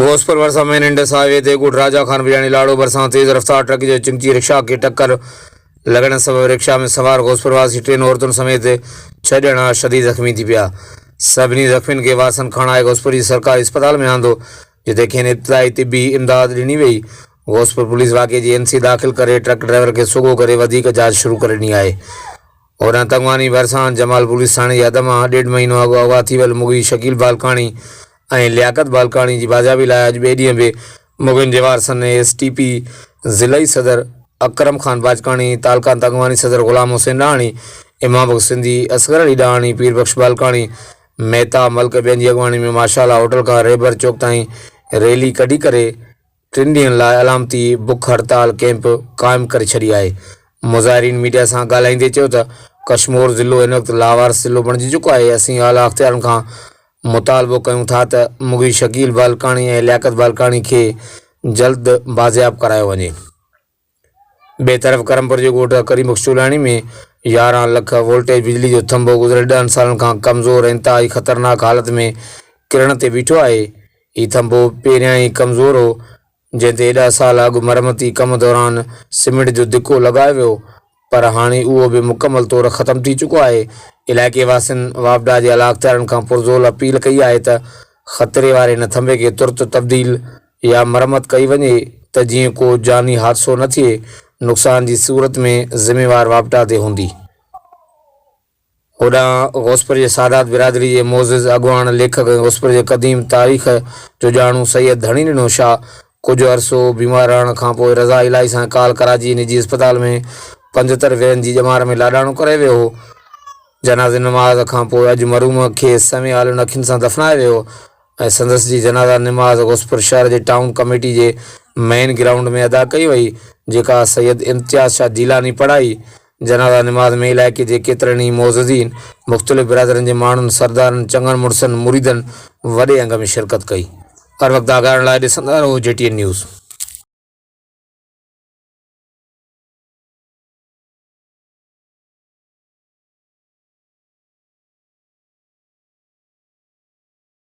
غوثپور ڀرسان مين Indus high V تي ڳوٺ راجا خان بجاڻي لاڙو ڀرسان تيز رفتار ٽرڪ جو چنگچي رڪشا کي ٽڪر لڳڻ سبب رڪشا ۾ سوار غوثپور واسي ٽن عورتن سميت ڇهه ڄڻا شديد زخمي ٿي پيا. سڀني زخمين کي وارثن کڻائي غوثپور جي سرڪاري اسپتال ۾ آندو جتي کين ابتدائي طبي امداد ڏني وئي. غوثپور پوليس واقعي جي اين سي داخل ڪري ٽرڪ ڊرائيور کي سوگهو ڪري وڌيڪ جاچ شروع ڪري ڏني آهي. هوڏانهن تنگواني ڀرسان جمال پوليس ٿاڻي جي حد مان ڏيڍ مهينو اڳ اغوا ٿي ويل مغوي شڪيل بالڪاڻي ۽ لياقت بالڪاڻي جي بازيابي لاء اڄ ٻئي ڏينهن به مغوين جي وارثن ايس ٽي پي ضلعي صدر اڪرم خان باجڪاڻي، تعلقه تنگواني صدر غلام حسين ڏاهاڻي، امام بخش سنڌي، اصغر علي ڏاهاڻي، پير بخش بالڪاڻي، مهتا ملڪ ٻين جي اڳواڻي ۾ ماشاء الله هوٽل کان رهبر چوڪ تائين ريلي ڪڍي ڪري ٽن ڏينهن لاء علامتي بک هڙتال ڪئمپ قائم ڪري ڇڏي آهي. مظاهرين ميڊيا سان ڳالهائيندي چيو ته ڪشمور ضلعو هن وقت لاوارث ضلعو بڻجي چڪو آهي، اسين اعليٰ اختيارن کان مطالبو ڪيون ٿا ته مغوي شڪيل بالڪاڻي ۽ لياقت بالڪاڻي کي جلد بازياب ڪرايو وڃي. ٻئي طرف ڪرمپور جي ڳوٺ ڪريم بخش چولاڻي ۾ 11 لک وولٽيج بجلي جو ٿنڀو گذريل ڏهن سالن کان ڪمزور ۽ انتهائي خطرناڪ حالت ۾ ڪرڻ تي بيٺو آهي. هي ٿنڀو پهريان ئي ڪمزور هو، جنهن تي ايڏا سال اڳ مرمتي ڪم دوران سيمينٽ جو دڪو لڳايو ويو، پر هاڻي اهو به مڪمل طور ختم ٿي چڪو آهي. علائقي واسين واپڊا جي اعليٰ اختيارين کان پرزور اپيل ڪئي آهي ته خطري واري هن ٿنڀي کي ترت تبديل يا مرمت ڪئي وڃي ته جيئن ڪو جاني حادثو نه ٿئي، نقصان جي صورت ۾ ذميوار واپڊا تي هوندي. هوڏانهن غوثپور جي سادات برادري جي معزز اڳواڻ، ليکڪ ۽ غوثپور جي قديم تاريخ جو ڄاڻو سيد ڌڻي ڏنو شاهه ڪجهه عرصو بيمار رهڻ کان پوء رضا الاهي سان ڪالهه ڪراچي جي نجي اسپتال ۾ 75 ورهين جي ڄمار ۾ لاڏاڻو ڪري ويو هو. جنازي نماز کان پوء اڄ مرحوم کي سوين آلين اکين سان دفنايو ويو. ۽ سندس جي جنازه نماز غوثپور شهر جي ٽائون ڪميٽي جي مين گرائونڊ ۾ ادا ڪئي وئي، جيڪا سيد امتياز شاهه جيلاني پڙهائي. جنازه نماز ۾ علائقي جي ڪيترن ئي معززين، مختلف برادرين جي ماڻهن، سردارن، چڱن مڙسن، مريدن وڏي انگ ۾ شرڪت ڪئي. هر وقت آگاهه رهڻ لاء ڏسندا رهو جي ٽي اين نيوز.